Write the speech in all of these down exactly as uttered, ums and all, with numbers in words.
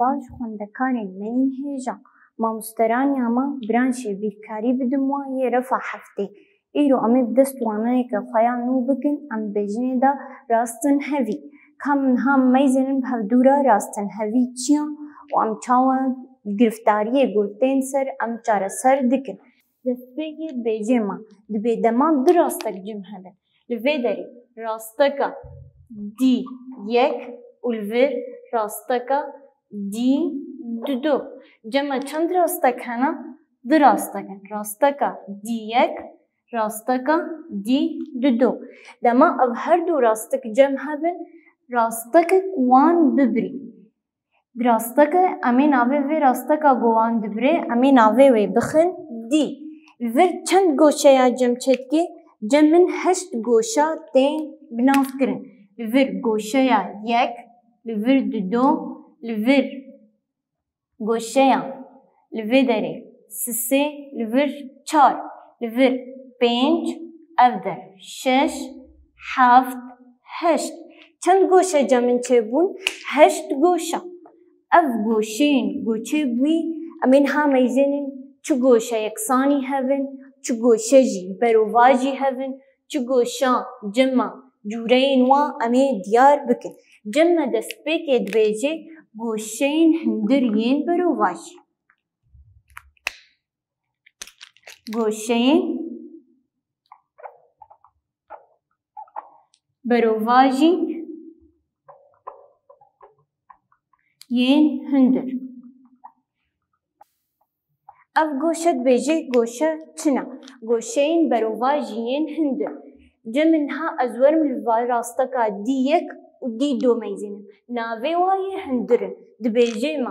Baş xwendekarên me yên hêja, mamosteraniya me, branşê bîrkarî bidim wan yê refa heftê. Îro em ê bi dest waneyeke xwe ya nû bikin, em dibêjinê de rastinhevî. Ka em niha meyzênin bi hevdû re rastinhevî çi ya û em çawa giriftariyê ku tên ser em çareser dikin. Destpêkê dibêjê me, dibê dema du rastek cem hebin. Li vê derê rasteka dî yek û li vir rasteka dî dido. Cem me çend rastek hene? Du rastek in. Rasteka dî yek, rasteka dî dido. Dema ev her du rastek cem hebin, rastekek wan bibirî. Rasteke, em ê navê vê rasteka ku wan dibirê, em ê navê wê bixin dî. Li vir çend goşeya cem çêdikê? Cem min heşt goşa tên binavkirin. Li vir goşeya yek, li vir dido, li vir goşeya li vê derê sisê, li vir çar, li vir pênc, ev der şeş, heft, heşt. Çend goşe cem min çêbûn? Heşt goşa. Ev goşeyên goçê bûyî, em ê niha meyzênin çi goşe yeksanî hebin, çi goşe jî berovajî hebin, çi goşa cem me cûreyên wan em ê diyar bikin. Cem me destpêkê dibêje goşeyên hundir yên berovajî. Goşeyên berovajî yên hundir. Ev goşe dibêje goşe çi ne? Goşeyên berovajî yên hundir. Cem min niha ez werim li va rasteka dî yek û dî do meyzênim. Navê wa yê hundir in. Dibêje me,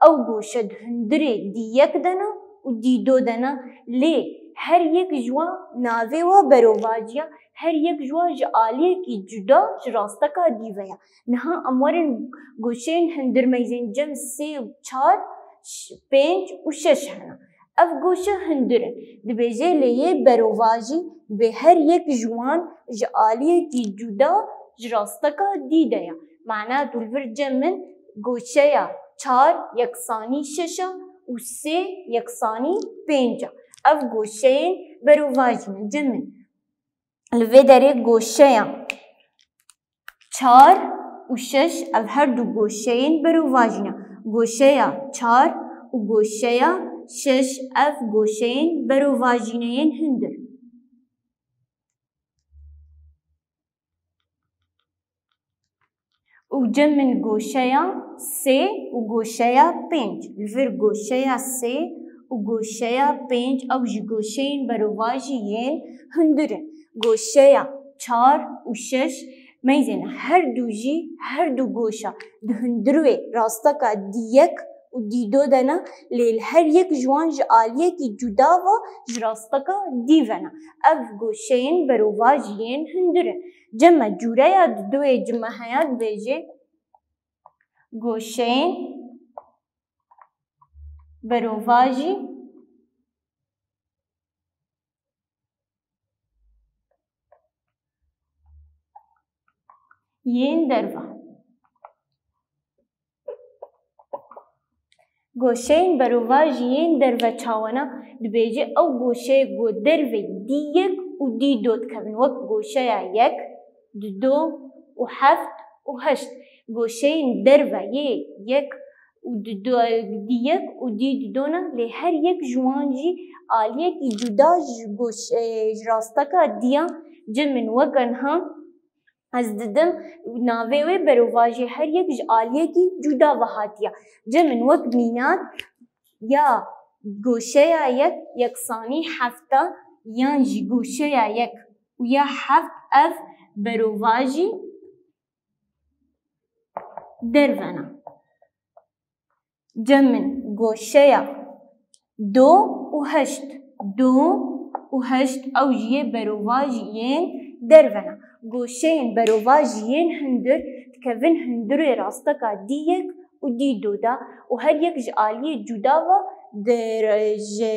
ew goşe di hundirê dî yek de ne û dî do de ne, lê her yek ji wan navê wa berovajî ya, her yek ji wan ji aliyekî cuda ji rasteka dî ve ya. Niha em werin goşeyên hundir meyzên cem sê û çar, ş-, pênc û şeş hene. Ev goşe hundir in. Dibêje lê yê berovajî, dibê her yek ji wan ji aliyekî cuda ji rasteka dî de ya. Mana tu li vir cem min goşeya çar yeksanî şeş a û sê yeksanî pênc a. Ev goşeyên berovajî ne cem min. Li vê derê goşeya çar û şeş, ev her du goşeyên berovajî ne. Goşeya çar û goşeya şeş, ev goşeyên berovajî ne yên hundir. Û cem min goşeya sê û goşeya pênc. Li vir goşeya sê û goşeya pênc, ew jî goşeyên berovajî yên hundir in. Goşeya çar û şeş, meyzên her du jî, her du goşa di hundir wê rasteka dî yek û dî do de ne, lê li her yek ji wan ji aliyekî cuda ve ji rasteka dî ve ne. Ev goşeyên berovajî yên hundir in. Cem me cûreya didoyê cem me heya dibêje goşeyên berovajî yên derve. Goşeyên berovajî yên derve çawa ne? Dibêje ew goşeyê ku derveyî dî yek û dî do dikevin, wek goşeya yek, dido û heft û heşt. Goşeyên derve yê yek û dido, dî yek û dî dido ne, lê her yek ji wan jî aliyekî cuda ji goş-, e, ji rasteka dî ya. Cem min weke niha ez didim, navê wê berovajê her yek ji aliyekî cuda ve hatiye. Cem min wek mînak ya goşeya yek yeksanî heft a yan jî goşeya yek û ya heft ev berovajî derve ne. Cem min goşeya do û heşt. Do û heşt ew jî yê berovajî yên derve ne. Goşeyên berovajî yên hundir dikevin hundirê rasteka dî yek û dî do de û her yek ji aliyê cuda ve di re-, ji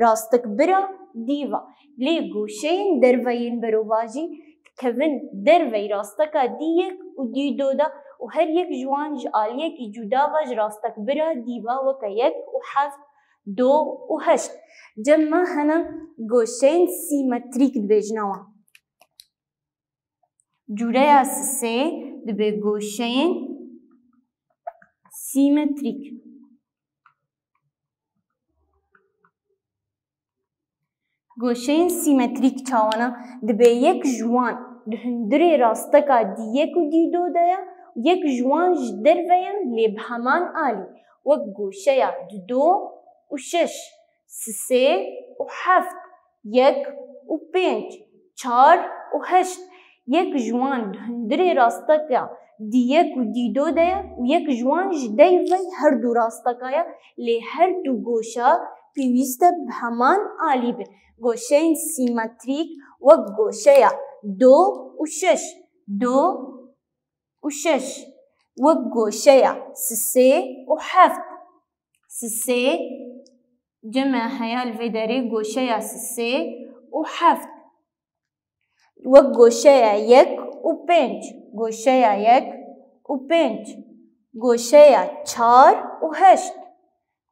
rastikbira dî ve. Lê goşeyên derve yên berovajî dikevin derveyî rasteka dî yek û dî do de û û her yek ji wan ji aliyekî cuda ve ji rastekbira dî ve, weke yek û heft, do û heşt. Cem me hene goşeyên sîmetrîk dibêjine wan. Cûreya sisê dibe goşeyên sîmetrîk. Goşeyên sîmetrîk çawa ne? Dibe yek ji wan di hundirê rasteka dî yek û dî do de ye û yek ji wan ji derve ye lê bi heman alî, wek goşeya dido û şeş, sisê û heft, yek û pênc, çar û heşt. Yek ji wan di hundirê rasteka dî yek û dî do de ye û yek ji wan ji dervey her du rasteka ye, lê her du goşa pêwîst e bi heman alî bin. Goşeyên sîmetrîk wek goşeya do û şeş, do û şeş, wek goşeya sisê û heft, sisê, cem e heya li vê derê goşeya sisê û heft, wek goşeya yek û pênc, goşeya yek û pênc, goşeya çar û heşt,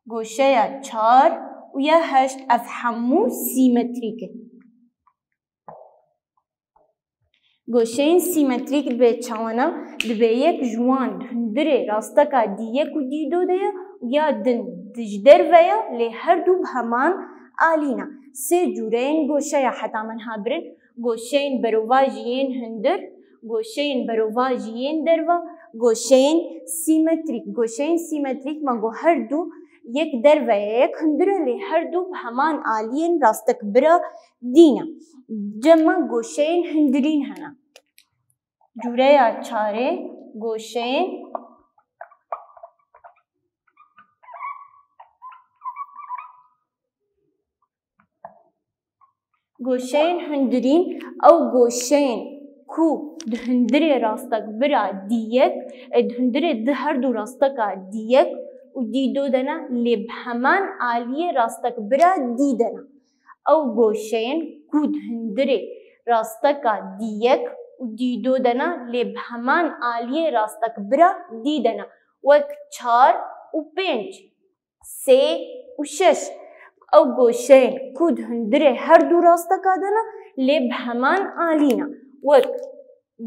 goşeya çar û ya heşt, ev hemû sîmetrîk in. Goşeyên sîmetrîk dibe çawa ne? Dibe yek ji wan di hundirê rasteka dî yek û dî do de ye û ya din di ji derve ye, lê her du bi heman alî ne. Sê cûreyên goşeya heta min ha birin, goşeyên berovajî yên hundir, goşeyên berovajî yên derve, goşeyên sîmetrîk. Goşeyên sîmetrîk me got her du yek derve ye, yek hundir e, lê her du bi heman aliyên rastekbira dî ne. Cem me goşeyên hundirîn hene. Cûreya çarê goşeyên Goşeyên hundirîn, ew goşeyên ku di hundirê rastekbira dî yek, e, di hundirê di her du rasteka dî yek û dî do de ne, lê bi heman aliyê rastekbira dî de ne. Ew goşeyên ku di hundirê rasteka dî yek û dî do de ne, lê bi heman aliyê rastekbira dî de ne, wek çar û pênc, sê û şeş. Ew goşeyên ku di hundirê her du rasteka de ne, lê bi heman alî ne. Wek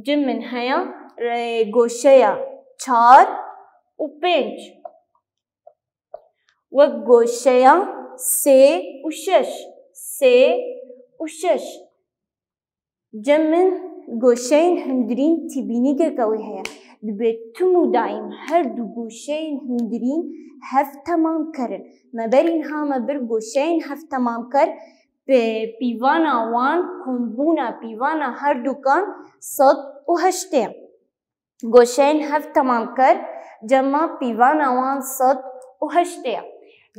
cim min heye, e, goşeya çar û pênc. Wek goşeya sê û şeş. Sê û şeş. Cem min goşeyên hundirîn tîbînîkeke wê heye. Dibe tim û daîm her du goşeyên hundirîn hevtemamker in. Me berî niha me bir goşeyên hevtemamker, pîvana wan, kombûna pîvana her dukan sed û heştê ye. Goşeyên hevtemamker, cem me pîvana wan sed û heştê ye.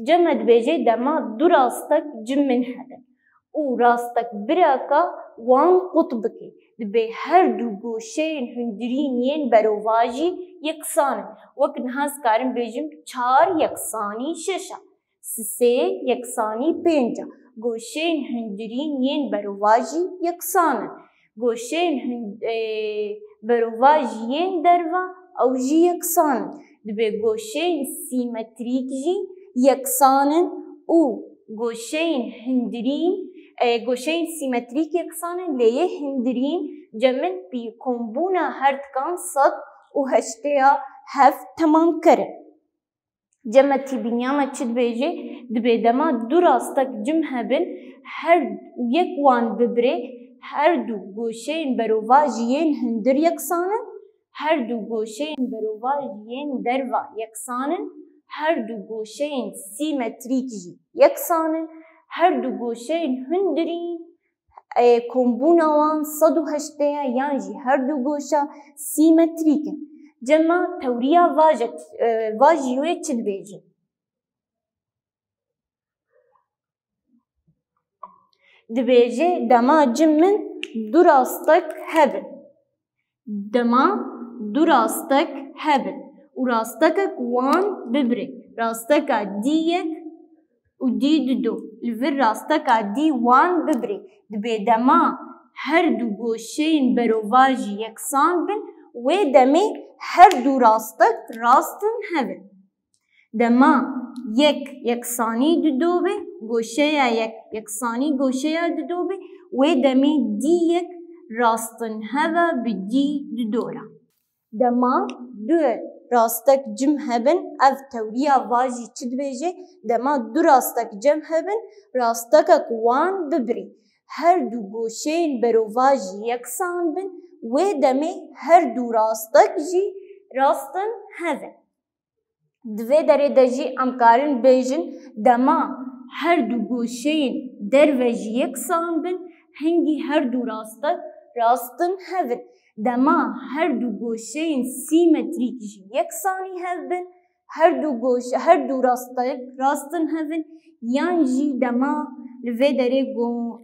Cem me dibêje dema du rastek cim min hebin û rastekbireka wan qut bike, dibê her du goşeyên hundirîn yên berovajî yeksan in. Wek niha ez karim bêjim çar yeksanî şeş e. Sisê yeksanî pênc e. Goşeyên hundirîn yên berovajî yeksan in. Goşeyên hund-, e, berovajî yên derve ew jî yeksan in. Dibê goşeyên sîmetrîk jî yeksan in û goşeyên hundirîn, e, goşeyên sîmetrîk yeksan in, lê yê hundirîn cem min pî kombûna her dikan sed û heştê ya hevtemamker in. Cem me tîbîniya me çi dibêje? Dibê dema du rastek cim hebin, her yek wan bibirê, her du goşeyên berovajî yên hundir yeksan in, her du goşeyên berovajî yên derve yeksan in, her du goşeyên sîmetrîk jî yeksan in, her du goşeyên hundirîn, e, kombûna wan sed û heştê ye, yan jî her du goşa sîmetrîk in. Cem me tewriya vaje, e, vajî wê çi dibêje? Dibêje dema cim min du rastek hebin. Dema du rastek hebin û rastekek wan bibirê, rasteka dî yek û dî dido, li vir rasteka dî wan bibirê, dibê dema her du goşeyên berovajî yeksan bin wê demê her du rastek rast in hev in. Dema yek yeksanî dido be, goşeya yek yeksanî goşeya dido be, wê demê dî yek rastin heva bi dî dido re. Dema du rastek cem hebin, ev tewriya vajî çi dibêje? Dema du rastek cem hebin, rasteke ku wan bibirî, her du goşeyên berovajî yeksan bin, wê demê her du rastek jî rastin hev in. Di vê derê de jî em karin bêjin, dema her du goşeyên derve jî yeksan bin, hingî her du rastek rastin hev in. Dema her du goşeyên sîmetrîk jî yeksanî hev bin, her du goş-, her du rastek rastin hev in, yan jî dema li vê derê go-,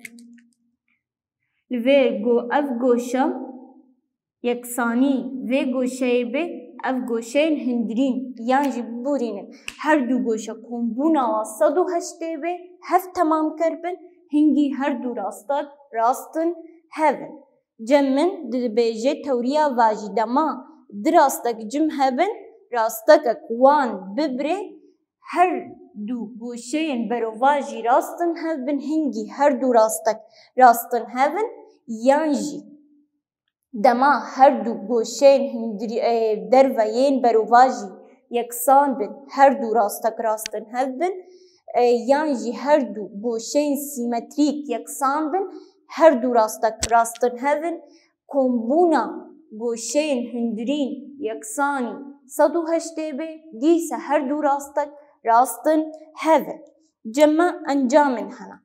li vê go-, ev goşe yeksanî vê goşeyê be, ev goşeyên hundirîn yan jî biborînin, her du goşe kombûna wan sed û heştê be, hev temam keribin, hingî her du rastek rastin hev in. Cem min dibêje tewriya vajî, dema du rastek cem hebin, rasteke ku wan bibirê, her du goşeyên berovajî rastin hev bin, hingî her du rastek rastin hev in, yan jî dema her du goşeyên hundirî-, e, derve yên berovajî yeksan bin, her du rastek rastin hev bin, e, yan jî her du goşeyên sîmetrîk yeksan bin, her du rastek rastin hev in, kombûna goşeyên hundirîn yeksanî sed û heştê be, dîse her du rastek rastin hev in. Cem min encamên hene.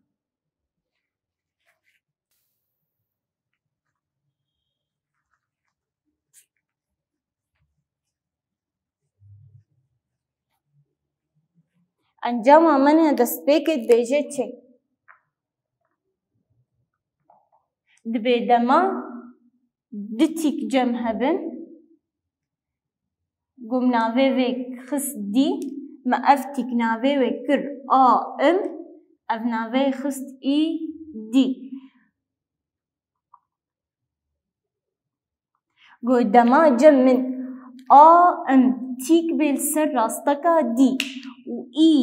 Encama min e destpêkê dibêje çi? Dibê dema du tîk cem hebin, ku min navê vê xist dî, me ev tîk navê wê kir A M, ev navê xist î dî. Got dema cem min A M tîk bê li ser rasteka dî û î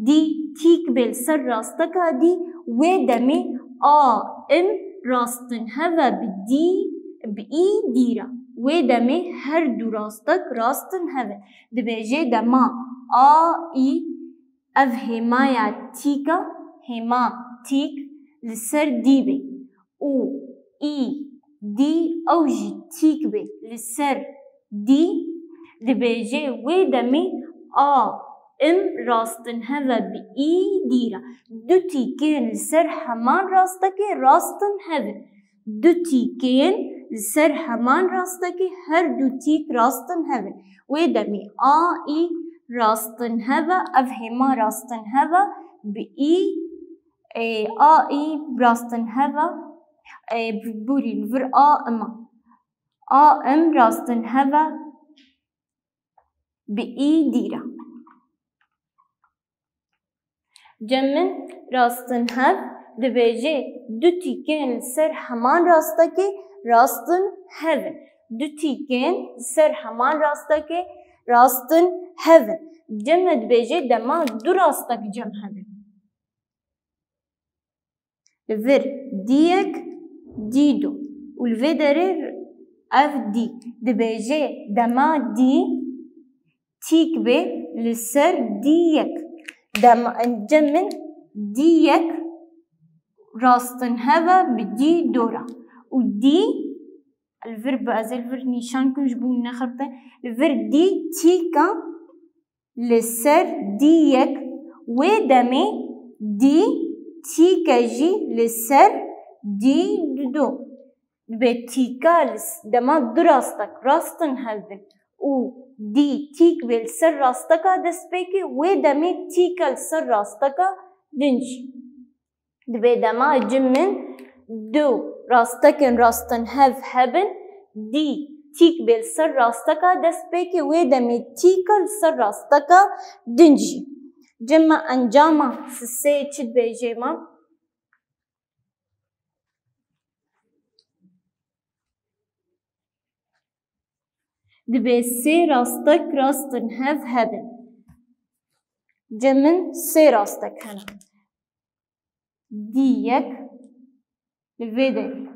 dî tîk bê li ser rasteka dî, wê demê A M rastin hev e bi dî, bi î dî re. Wê demê her du rastek rastin hev e. Dibêje dema A î, ev hêmaya tîka, hêma tîk li ser dî bê û î dî ew jî tîk bê li ser dî, dibêje wê demê A M rastin hev e bi î dî re. Du tîkên li ser heman rastekê rastin hev in. Du tîkên li ser heman rastekê her du tîk rastin hev in. Wê demê A î rastin hev e, ev hêma rastin hev e bi î, e, A î rastin hev e, e, bi-, borî li vir A M e. A M rastin hev e bi î dî re. Cem min rastin hev dibêje du tîkên li ser heman rastekê rastin hev in. Du tîkên li ser heman rastekê rastin hev in. Cem min dibêje dema du rastek cem hebin. Li vir dî yek, dî du û li vê derê ev dî. Dibêje dema dî tîk bê li ser dî yek. Dema, cem min dî yek rastin hev e bi dî du re. Û dî, li vir bi, ez ê li vir nîşan kim ji bo nexebite, li vir dî tîka li ser dî yek, wê demê dî tîke jî li ser dî du. Dibê tîka li s-, dema du rastek rastin hev bin û dî tîk bê li ser rasteka destpêkê, wê demê tîke li ser rasteka din jî. Dibê dema cem min du rastekên rastin hev hebin, dî tîk bê li ser rasteka destpêkê, wê demê tîke li ser rasteka din jî. Cem min encama sisê çi dibêje me? Dibê sê rastek rastin hev hebin. Cem min sê rastek hene. Dî yek, li vê derê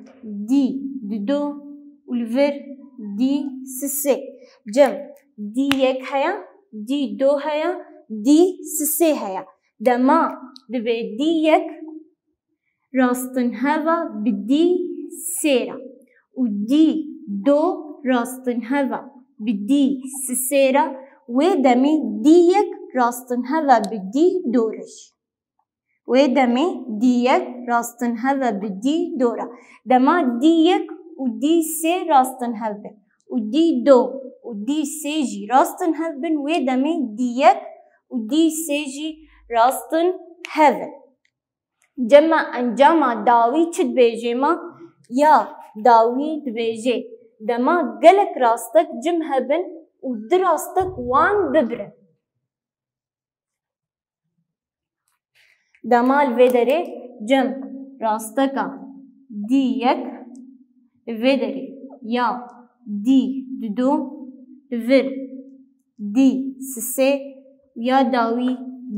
dî dido û li vir dî sisê. Cem, dî yek heye, dî do heye, dî sisê heye. Dema dibê dî yek rastinheva bi dî sê re û dî do rastinheva bi dî sisê re, wê demê dî yek rastinheva bi dî do re jî. Wê demê dî yek rastinheva bi dî do re. Dema dî yek û dî sê rastinhev bin û dî do û dî sê jî rastinhev bin, wê demê dî yek û dî sê jî rastinhev in. Cem me encama dawî çi dibêje me? Ya dawî dibêje, dema gelek rastek cim hebin û du rastek wan bibirin. Dema li vê derê cem rasteka dî yek, li vê derê ya dî dido, li vir dî sisê û ya dawî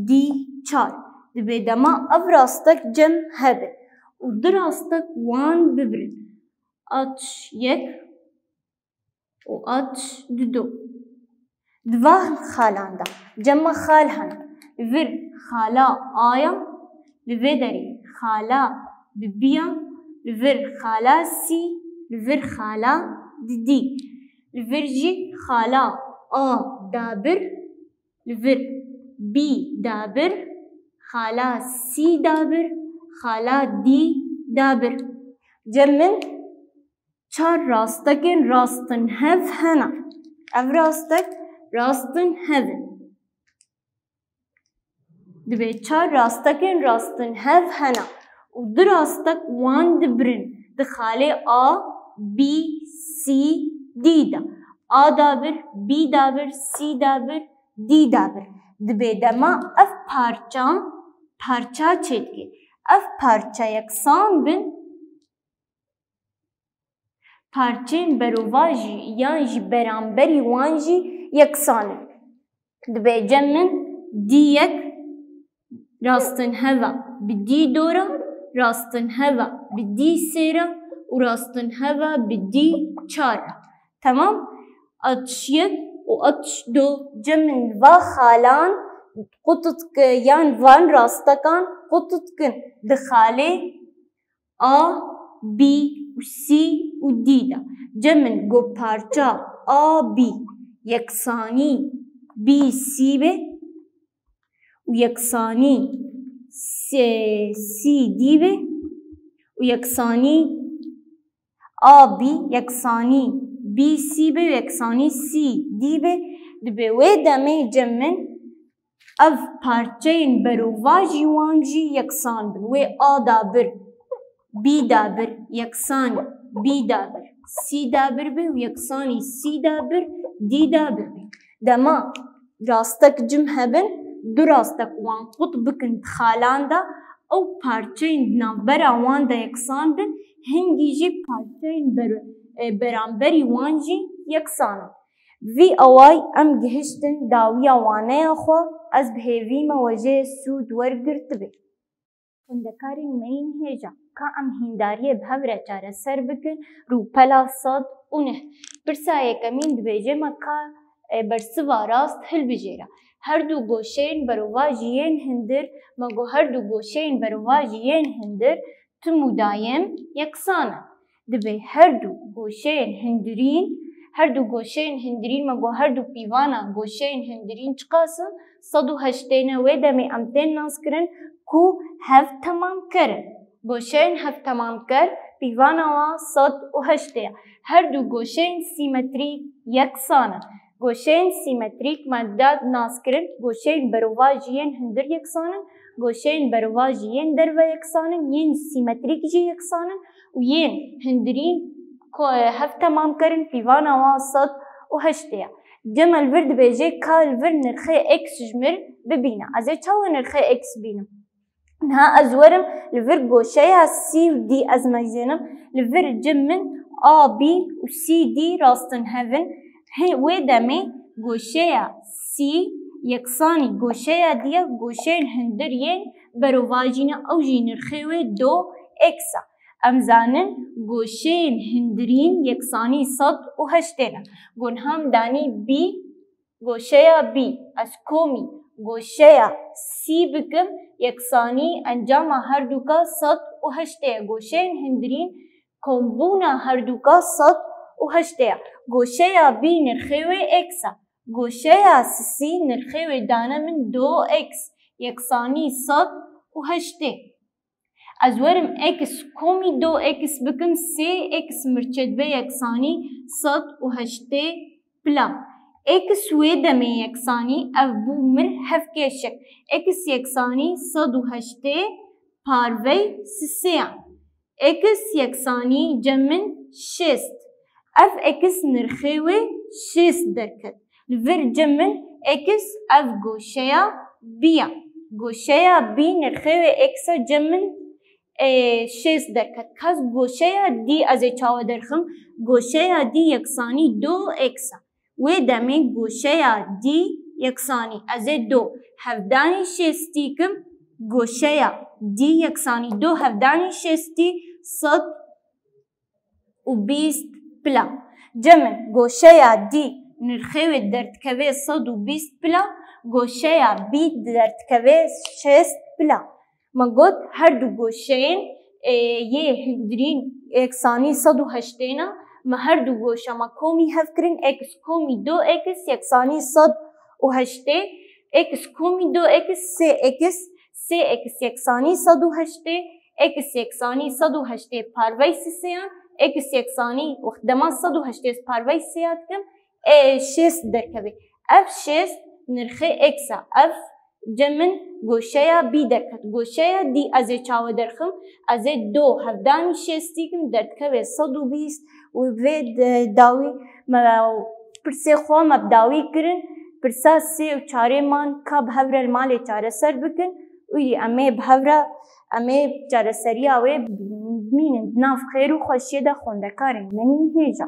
dî çar. Dibê dema ev rastek cem hebin û du rastek wan bibirin. Aç yek û aç dido. Di van xalan de cem me xal hene. Li vir xala A ya, li vê derê xala bi bî ya, li vir xala sî, li vir xala didî. Li vir jî xala A dabir, li vir bî dabir, xala sî dabir, xala dî dabir. Cem min çar rastekên rastinhev hene. Ev rastek rastinhev in. Dibê çar rastekên rastinhev hene û du rastek wan dibirin di xalê A, B, C, D de. A dabir, B dabir, C dabir, D dabir. Dibê dema ev parça, parça çêdike. Ev parça yeksan bin, parçên berovajî yan jî beramberî wan jî yeksan in. Dibê cem min dî yek rastinheva bi dî do re, rastinheva bi dî sê re û rastinheva bi dî çar re. Temam? Aç yek û aç do cem min va xalan qututke yan van rastekan qututkin di xalê A, B û C û D de. Cem min go parça A B yeksanî B C be û yeksanî C, C D be û yeksanî A B yeksanî B C be û yeksanî C D be, dibê wê demê cem min ev parçeyên berovajî wan jî yeksan bin. Wê A dabir, B dabir yeksanî B dabir, C dabir be û yeksanî C dabir, D dabir be. Dema rastek cim hebin, du rastek wan qut bikin di xalan de, ew parçeyên di navbera wan de yeksan bin, hingî jî parçeyên ber-, e, beramberî wan jî yeksan in. Vî awayî em gihiştin dawiya waneya xwe, ez bi hêvî me we jê sûd wergirtibê. Xwendekarên me yên hêja, ka em hîndariyê bi hev re çareser bikin, rûpela sed û neh. Pirsa yekemîn dibêje me ka, e, bersiva rast hilbijêre. Her du goşeyên berovajî yên hundir, me got her du goşeyên berovajî yên hundir tim û dayem yeksan in. Dibê her du goşeyên hundirîn, her du goşeyên hundirîn, me got her du pîvana goşeyên hundirîn çiqas in? Sed û heştê ne, wê demê em tên naskirin ku hevtemamker in. Goşeyên hevtemamker pîvana wan sed û heştê ye. Her du goşeyên sîmetrîk yeksan in. Goşeyên sîmetrîk me da naskirin, goşeyên berovajî yên hundir yeksan in, goşeyên berovajî yên derve yeksan in, yên sîmetrîk jî yeksan in û yên hundirîn ku hevtemamker in pîvana wan sed û heştê ye. Cem me li vir dibêje ka li vir nirxê x ji mir bibîne. Ez ê çawa nirxê x bînim? Niha ez werim li vir goşeya C û D ez meyzênim. Li vir cem min A B û C D rastinhev in. Hê wê demê goşeya sî yeksanî goşeya diya goşeyên hundir yên berovajî ne, ew jî nirxê wê do x e. Em zanin goşeyên hundirîn yeksanî sed û heştê ne. Gonham danî bî goşeya bî, ez komî goşeya sî bikim, yeksanî encama herduka sed û heştê ye. Goşeyên hundirîn kombûna herduka sed û heştê ye. Goşeya bî nirxê wê x e. Goşeya sisî nirxê wê dane min do x yeksanî sed û heştê. Ez werim x komî do x bikim, sê x mirçe dibe yeksanî sed û heştê pila. X wê demê yeksanî, ev bû min hevkêşik. X yeksanî sed û heştê parvey sisêyan. X yeksanî cem min şêst. Ev x nirxê wê şêst derket. Li vir cem min x ev goşeya bî ya. Goşeya bî nirxê wê x e cem min, e, şêst derket. Kes goşeya dî ez ê çawa derxim? Goşeya dî yeksanî do x e. Wê demê goşeya dî yeksanî ez ê do hevdanî şêstî kim. Goşeya dî yeksanî do hevdanî şêstî sed û bîst pila. Cem min goşeya dî nirxê wê derdikeve sed û bîst pila, goşeya bî derdikeve şêst pila. Me got her du goşeyên, e, yê hundirîn yeksanî sed û heştê ne, me her du goşa me komî hev kirin, x komî do x yeksanî sed û heştê, x komî do x sê x, sê x yeksanî sed û heştê, x yeksanî sed û heştê parvey sisêyan, x yeksanî wextdema sed û heştê parvey sêya dikim, e, şêst derkevê. Ev şêst nirxê x e. Ev cem min goşeya bî derket. Goşeya dî ez ê çawa derxim? Ez ê do hevdanî şêstî kim, derdikeve sed û bîst û vê de-, dawî me pirsê xwe me bi dawî kirin. Pirsa sê û çarê man ka bi hev re li malê çareser bikin û yî em ê bi hev re em ê çareseriya wê bimînin di nav xêr û xweşiyê de xwendekarên min ên hêja.